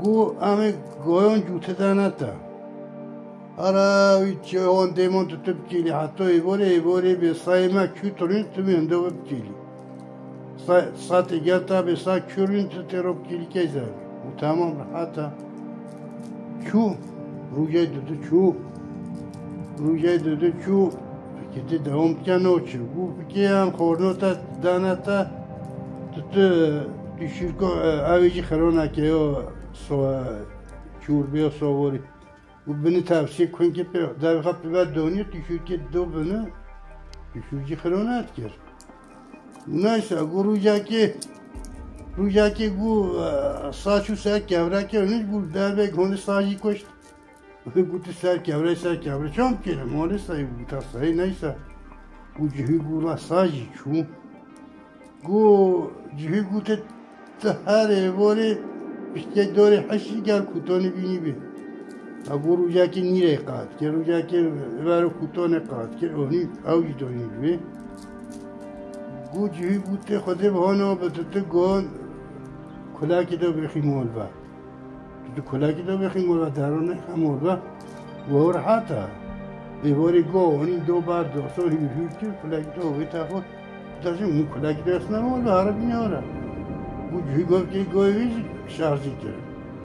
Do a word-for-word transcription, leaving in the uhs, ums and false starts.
Got, "Em ê goyan cûte dane te." Ara wî çawan dêman tu tu bikêlî, heta êvarê, êvarê bê sayê me çû tu rûn tu wê hendo bikêlî. Sa-, saetê gel ta bê saet çû rûn tu tê ro bikêlî key zer. Û tamam, rehet e. Çû. Rûcê dudu çû. Rûcê dudu çû. Fikirtî dewam dike naçû. Got, "Fikê em xwarno te dane te. Tu, tu, tu şîrko, e, ew ê jî xirona ke yo so-, e, çûr bê yo sovorî." Û bini tevsê kunkê pê, devê xwe pê ve donî, tu şîrkê do bini, tu şîr jî xirona dikir. Neyse, got, rûcekê, rûcekê got, e, saç û ser kevrekê, hûn got, derbê hûn sa jî kuşt. Got, "Ser kevre, ser kevre, çam kêrim, malê sayê got, ta sayê neyse." Got, cihî got, "La sa jî çû." Got, cihî gote, "Tu her êvarê piştê dorê heşî gel kutanê bînî bê." A got, rûcekê nîrê qat kir, rûcekê vero kutanê qat kir, onî ew jî donî bê. Got, cihî gote, "Xwedê bihana bi tu tu gon kulekê de bêxî mol ve." Tu di kulekî de bêxî mol ve, dero nêxe mol ve. Got, "Rehet e." Êvarê go onî do ber do, so hîr hîr kir, kulekî de wê te xwe. Dajim min kulekî de xistine mol ve, here bîne ora. Got, cihî got, "Kê goyê wî jî şarjî kir."